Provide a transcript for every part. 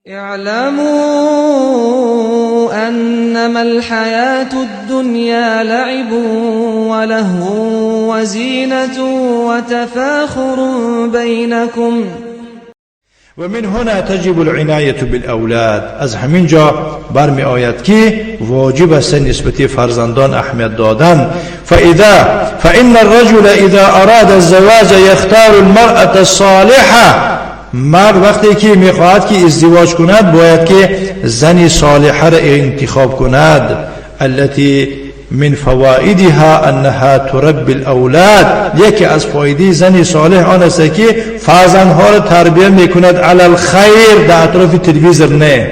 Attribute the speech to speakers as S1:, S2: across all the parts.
S1: اعلموا أنما الحياة الدنيا لعب ولهو وزينة وتفاخر بينكم.
S2: و من هنا تجب العنایة بالأولاد. از همین جا برمی آید که واجب است نسبت فرزندان اهمیت دادن. فإن الرجل اذا اراد الزواج يختار المرأة الصالحة. مرد وقتی که میخواهد که ازدواج کند، باید که زن صالحه را انتخاب کند. التي من فوائدها انها تربي الاولاد. یکی از فایده زن صالح آن است که فرزندها را تربیه میکند. علی الخیر، در اطراف تلویزیون نه،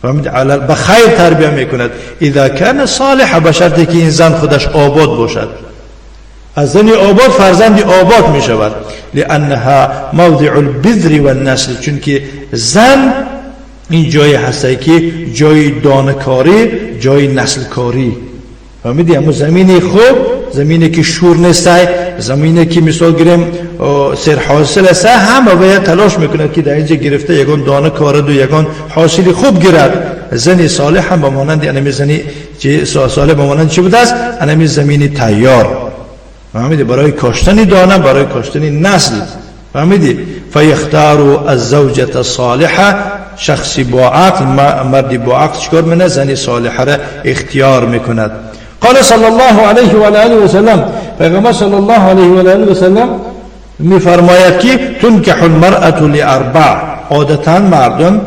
S2: فهمید؟ به خیر تربیه میکند. اذا كان صالحة، به شرطی که این زن خودش آباد باشد. از زن آباد فرزند آباد می شود. لانها موضع البذر والنسل، چون که زن این جای هسته که جای دانکاری، جای نسلکاری، فهمیدی؟ اما زمینی خوب، زمینی که شور نیست، زمینی که مثال گیریم سر حاصل است، همه باید تلاش میکند که در اینجا گرفته یگان دانه کارد و یگان حاصل خوب گیرد. زن صالح هم به مانند انمی زنی صالح به مانند چی بوده است؟ انمی زمینی تیار، فهمیدی؟ برای کاشتن دانه، برای کاشتن نسل، فهمیدی؟ فیختار الزوجة الصالحة. شخصی با عقل، مردی با عقل چیکار میکنه؟ زنی صالحه را اختیار میکند. قال صلی الله علیه و آله و سلم، پیغمبر صلی الله علیه و آله و سلم میفرماید که تنکح المرأة لاربع. عادتا مردم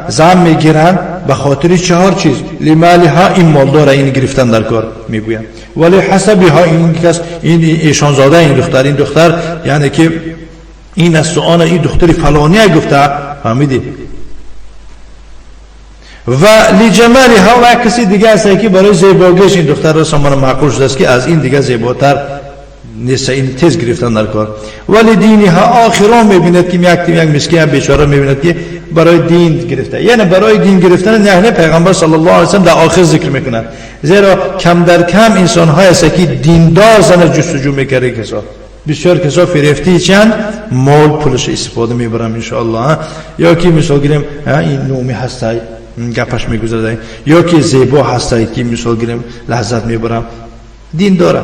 S2: زن میگیرند به خاطر چهار چیز. لمالها، این مالدار، این گرفتن در کار میگویند. و لحسبها، این کس این ایشانزاده، این دختر، این دختر یعنی که این است و آن، این دختر فلانی گفته، فهمیدی؟ و لجمالها، و کسی دیگه است که برای زیباگیش این دختر را سامان معقول شده است که از این دیگه زیباتر نیست، این تیز گرفتن در کار. و لدینها، آخران میبیند که یک مسکین بیچاره میبیند که برای دین گرفته، یعنی برای دین گرفتن. نه، پیغمبر صلی الله علیه و سلم در آخر ذکر میکند، زیرا کم در کم انسان های است که دیندار زن جستجو میکرده. کسا بسیار کسا فریفتی چند مال پولش استفاده میبرم انشاءالله، یا که مثال گیریم این نومی هسته گپش میگذاره، یا که زیبا هسته که مثال گیریم لذت میبرم. دین داره.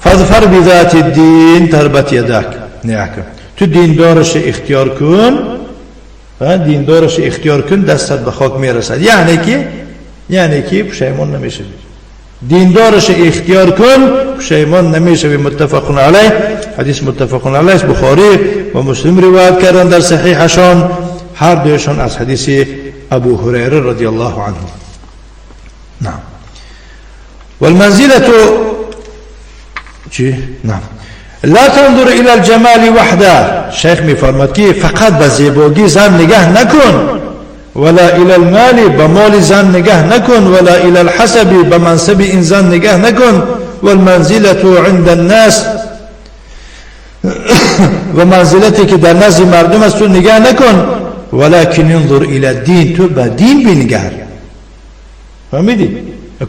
S2: فاظفر بذات الدین تربت یداک. نه، تو دیندارش اختیار کن، دیندارش اختیار کن، دستت به خاک میرسد. یعنی که پشیمان نمیشوی. دیندارش اختیار کن، پشیمان نمیشوی. متفق علیه، حدیث متفق علیه، بخاری و مسلم روایت کردن در صحیحشان، هر دویشان از حدیث ابو هریره رضی الله عنه. نعم. والمنزلة چی؟ نعم. لا تنظر الى الجمال وحده. شیخ میفرماد که فقط به زیباگی زن نگه نکن. ولا الى المال، به مال زن نگه نکن. ولا الى الحسب، به منصب این زن نگه نکن. والمنزلة عند الناس، و منزلتی که در نزد مردم است تو نگه نکن. ولكن انظر الى الدین، تو به دین بنگر. فهمیدی؟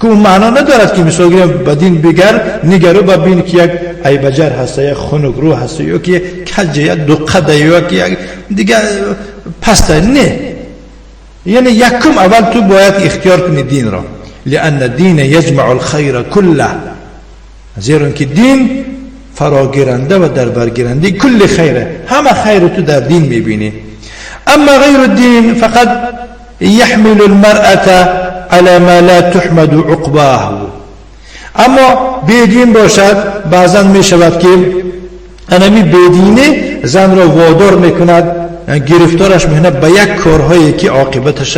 S2: اون معنا ندارد که مثال گیریم به دین بگر نگرو با بین که یک عیبجر هست، یک خنک رو هست، یا که کج، یک دو قده، یا که یک دیگه پست. نه، یعنی یکم اول تو باید اختیار کنی دین را. لأن الدین یجمع الخیر كله، زیرا که دین فراگیرنده و در برگیرنده کل خیره، همه خیر تو در دین میبینی. اما غیر الدین فقد يحمل المرأة على ما لا تحمد عقباه. اما بیدین باشد، بعضا می شود که انمی بیدینی زن را وادار میکند، گرفتارش میکنه به یک کارهایی که عاقبتش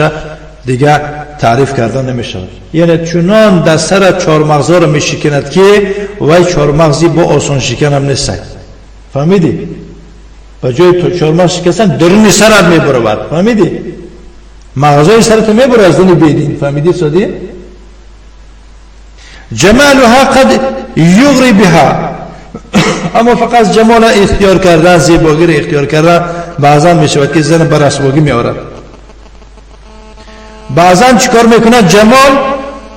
S2: دیگه تعریف کردن نمیشود. یعنی چنان در سر چهارمغزا را میشکند که وای چهارمغزی با آسان شکن هم نیست، فهمیدی؟ با جای چهارمغز شکستن درون سرت میبرود، فهمیدی؟ مغزای سرت میبره از دل بیدین، فهمیدی سادی؟ جمالها قد یغری بها. اما فقط جمال اختیار کردن، زیباگی را اختیار کردن، بعضا میشود که زن بر رسواگی میآورد. بعضا چیکار میکند؟ جمال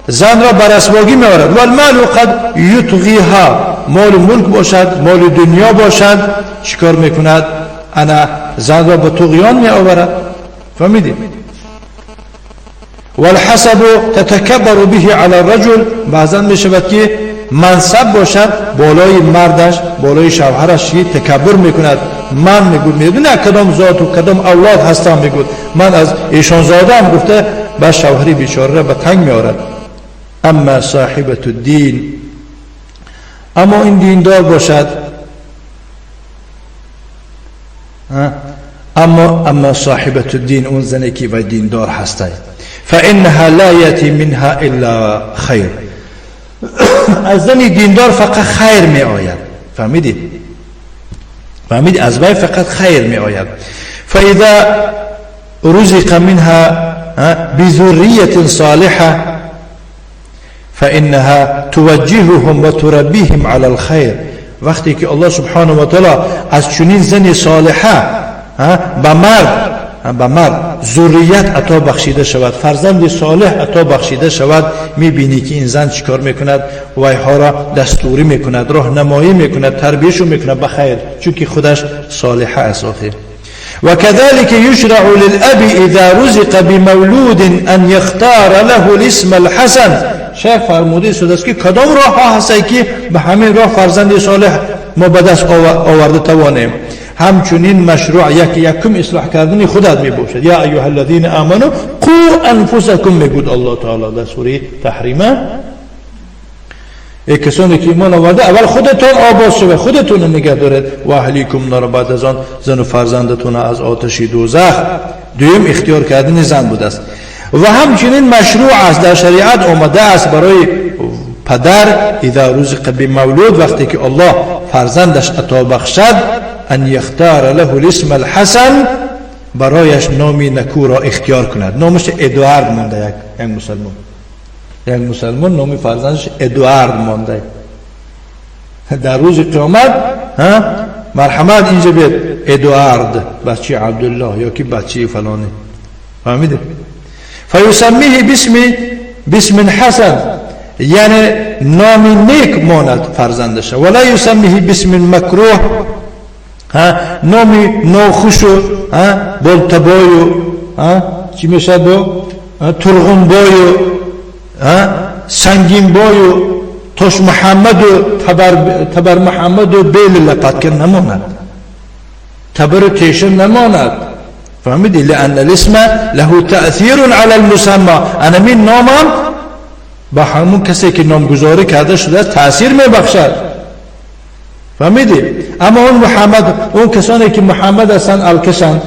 S2: زن را بر رسواگی میآورد. والمال قد یطغیها. مال ملک باشد، مال دنیا باشد، چیکار میکند؟ انا زن را به طغیان میآورد. فهمیدی؟ والحسب تتکبر به علی الرجل. بعضا می شود که منصب باشد بالای مردش، بالای شوهرش تکبر میکند. من میگو میدونه کدام ذات و کدام اولاد هستم، میگو من از ایشان زادم، گفته به شوهری بیچاره را به تنگ میآورد. اما صاحبة الدین، اما این دیندار باشد، اما صاحبة الدین، اون زنی که و دیندار هسته، فانها لا یأتی منها الا خیر. از زن دیندار فقط خیر می آید. فهمیدید؟ فهمیدید؟ از وی فقط خیر می آید. فاذا رزق منها بذریة صالحة فانها توجههم وتربيهم على الخير. وقتی که الله سبحانه و تعالی از چنین زن صالحه به مرد ذریت عطا بخشیده شود، فرزند صالح عطا بخشیده شود، میبینی که این زن چیکار میکند؟ ویها را دستوری میکند، راهنمایی میکند، تربیهشو میکند به خیر، چون که خودش صالحه است. آخر وكذلك يشرع للأب إذا رزق بمولود أن يختار له الاسم الحسن. شیخ فرموده شده است که کدام راه ها هست که به همین راه فرزند صالح ما به دست آورده توانیم. همچنین مشروع یک یکم اصلاح کردن خودت می باشد. یا ایها الذین آمنوا قوا انفسکم، میگوید الله تعالی در سوره تحریمه، ای کسانی که ایمان آورده اول خودتون آباد شوید، خودتون نگه دارید، و اهلیکم نار، بعد از آن زن و فرزندتون از آتش دوزخ. دویم اختیار کردن زن بوده است. و همچنین مشروع است، در شریعت آمده است برای پدر اذا رزق بمولود، وقتی که الله فرزندش عطا بخشد، ان یختار له الاسم الحسن، برایش نامی نکو را اختیار کند. نامش ادوارد مانده. یک مسلمان، یک مسلمان نام فرزندش ادوارد مانده. در روز قیامت مرحمت اینجا بیاد ادوارد بچه عبدالله یا که بچه فلانه، فهمیده؟ فیسمیه باسم حسن، یعنی نام نیک ماند فرزندش. ولا یسمیه باسم مکروه، نامی ناخوش و بلتبای و چی میشه با ترغنبای و سنگینبای و تاش محمد و تبر محمد و بیل لپتکن نماند، تبر تیشه نماند. فهمیدی؟ لأن الاسم له تأثیر على المسمى. انا من نامم با همون کسی که نامگذاری کرده شده تأثیر میبخشد. فهمیدی؟ اما اون محمد، اون کسانی که محمد هستن الکشن،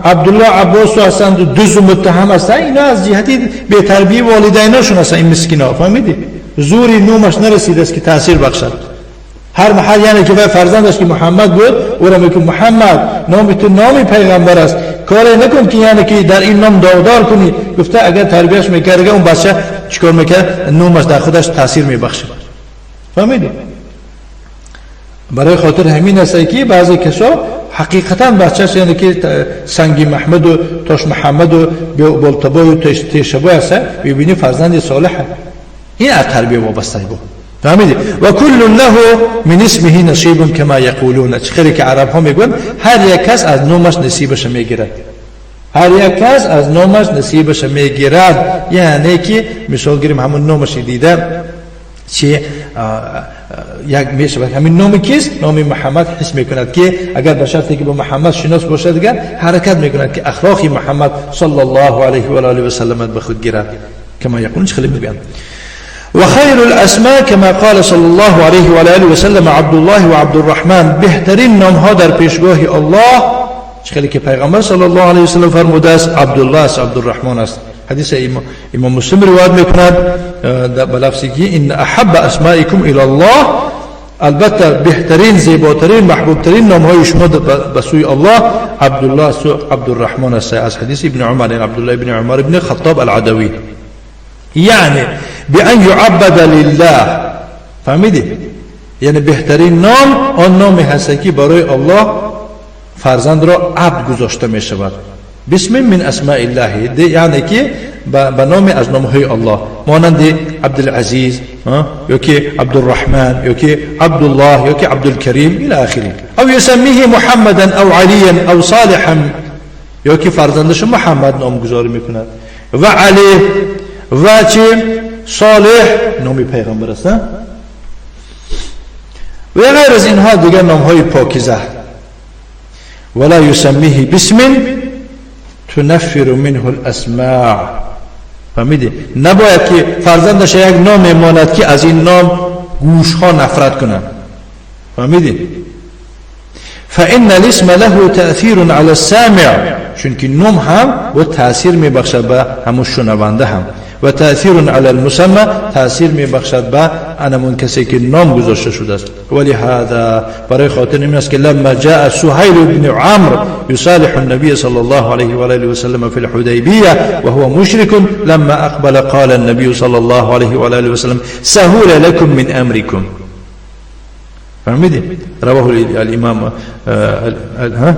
S2: عبدالله عباس هستند، دوز و متهم هستن، اینا از جهتی به تربیه والدیناشون هستن این مسکینا. فهمیدی؟ زوری نومش نرسیده است که تاثیر بخشد. هر محل یعنی که فرزندش که محمد بود او را میگه محمد، نام تو نام پیغمبر است، کاری نکن که یعنی که در این نام داغدار کنی. گفته اگر تربیهش میکرد اون بچه چیکار میکرد؟ نومش در خودش تاثیر میبخشه. فهمیدی؟ برای خاطر همین است که بعضی کسا حقیقتا بچه‌ش یعنی که سنگی محمد و تاش محمد و بولتبای و تیشبای است، میبینی فرزند صالحه. این از تربیه وابسته بود. فهمیدی؟ و کل له من اسمه نصیب کما یقولون. چه که عرب ها میگن هر یک کس از نامش نصیبش میگیرد، هر یک کس از نامش نصیبش میگیرد. یعنی که مثال گیریم همون نامش دیده چه یک میشه همین نام کیست؟ نام محمد. حس میکند که اگر به شرطی که با محمد شناس باشد دیگر حرکت میکند که اخلاق محمد صلی الله علیه و آله و سلم به خود گیرد. کما یقولون خیلی میگن. وخير الأسماء كما قال صلى الله عليه وآله وسلم عبد الله وعبد الرحمن. بهترین نام ها در پیشگاه الله خیلی که پیغمبر صلی الله علیه و سلم فرموده است عبدالله است، عبدالرحمن است. حدیث امام مسلم روایت میکند به لفظی که ان احب اسمائکم الی الله، البته بهترین، زیباترین، محبوبترین نام های شما به سوی الله عبدالله است و عبدالرحمن است. از حدیث ابن عمر، یعنی عبدالله ابن عمر ابن خطاب العدوی. یعنی بأن يعبد لله. فهمیدی؟ یعنی بهترین نام آن نامی هست که برای الله فرزند را عبد گذاشته می شود. بسم من اسماء الله، یعنی که به نام از نامهای الله، مانند عبدالعزیز یا که عبدالرحمن یا که عبدالله یا که عبدالکریم الى آخره. او یسمیه محمدا او علیا او صالحا. یا که فرزندش محمد نامگذاری میکند و علی و چی صالح نامی پیغمبر است و غیر از اینها دیگر نامهای پاکیزه. ولا یسمیه باسم تنفر منه الاسماع. فهمیدی؟ نباید که فرزندش یک نام ماند که از این نام گوشها نفرت کنند. فهمیدی؟ فإن الاسم له تأثیر علی السامع، چون که نام هم و تأثیر میبخشد به همون شنونده هم، و تأثیر علی المسمى تأثیر میبخشد به انمون کسی که نام گذاشته شده است. ولی هذا برای خاطر این است که لما جاء سهیل بن عمرو يصالح النبي صلى الله عليه وآله وسلم في الحديبية وهو مشرك لما أقبل قال النبي صلى الله عليه وآله وسلم سهول لكم من أمركم. فهمیدی؟ رواه الامام ها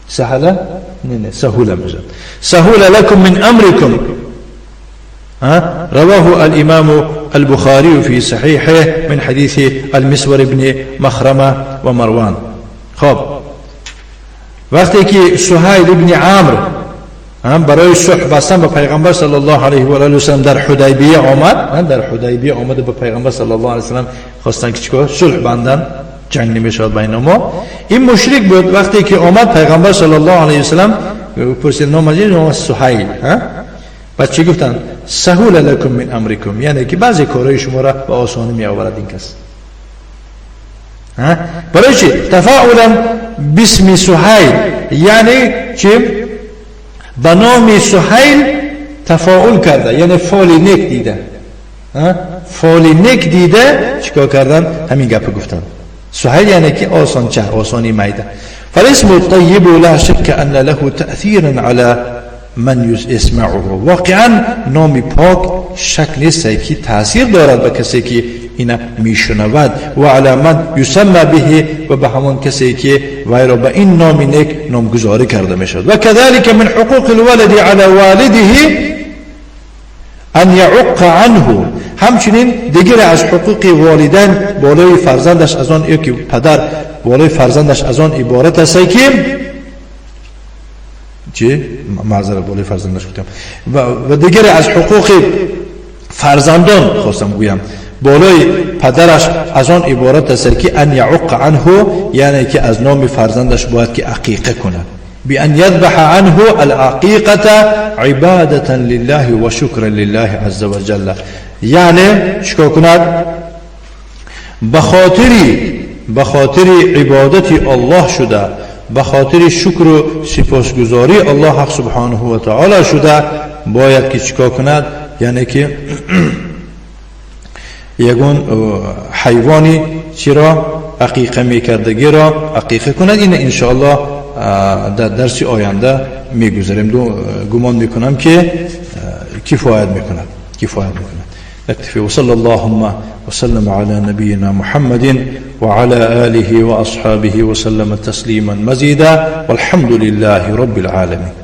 S2: سهل نه سهول میشه سهول لكم من أمركم. ها رواه الإمام البخاري في صحيحه من حديث المسور بن مخرمة ومروان. خب وقتی که سهیل بن عمرو هم برای صلح بستن با پیغمبر صلی الله علیه و آله و سلم در حدیبیه آمد، در حدیبیه آمد به پیغمبر صلی الله علیه و سلم خواستن که چیکار صلح بندن، جنگ نمیشد بین ما. این مشرک بود، وقتی که آمد پیغمبر صلی الله علیه و سلم پرسید نام از نام سهیل، ها بعد چی گفتن؟ سهول لکم من امرکم، یعنی که بعضی کارهای شما را به آسانی می آورد این کس. ها برای چی؟ تفاعلا باسم سهیل، یعنی چی؟ به نام سهیل تفاعل کرده، یعنی فال نیک دیده، فال نیک دیده چیکار کردن؟ همین گپ گفتن. سهیل یعنی که آسان چه آسانی میده. فالاسم الطیب لا شک ان له تأثیرا علی من يسمعه. واقعا نام پاک شک نیست که تاثیر دارد به کسی که اینا میشنود، و علی من یسمى به، و به همان کسی که وی را به این نام نیک نامگذاری کرده میشد. و كذلك من حقوق الولد على والده ان يعق عنه. همچنین دیگر از حقوق والدین بالای فرزندش از آن که پدر بالای فرزندش از آن عبارت است که چی؟ معذرت بالای فرزندش گفتم. و دیگر از حقوق فرزندان خواستم گویم بالای پدرش از آن عبارت است که ان یعق عنه، یعنی که از نام فرزندش باید که عقیقه کند، بأن يذبح عنه العقيقة عبادة لله وشكرا لله عز وجل. یعنی چیکار کند؟ به خاطر عبادت الله شده، به خاطر شکر و سپاسگزاری الله حق سبحانه و تعالی شده، باید که چیکار کند؟ یعنی که یگون حیوانی چرا عقیقه میکردگی را عقیقه کند. این انشاءالله در درس آینده میگذاریم. گمان میکنم که کفایت میکند، کفایت میکند. نكتفي وصلى اللهم وسلم على نبينا محمد وعلى آله وأصحابه وسلم تسليما مزيدا والحمد لله رب العالمين.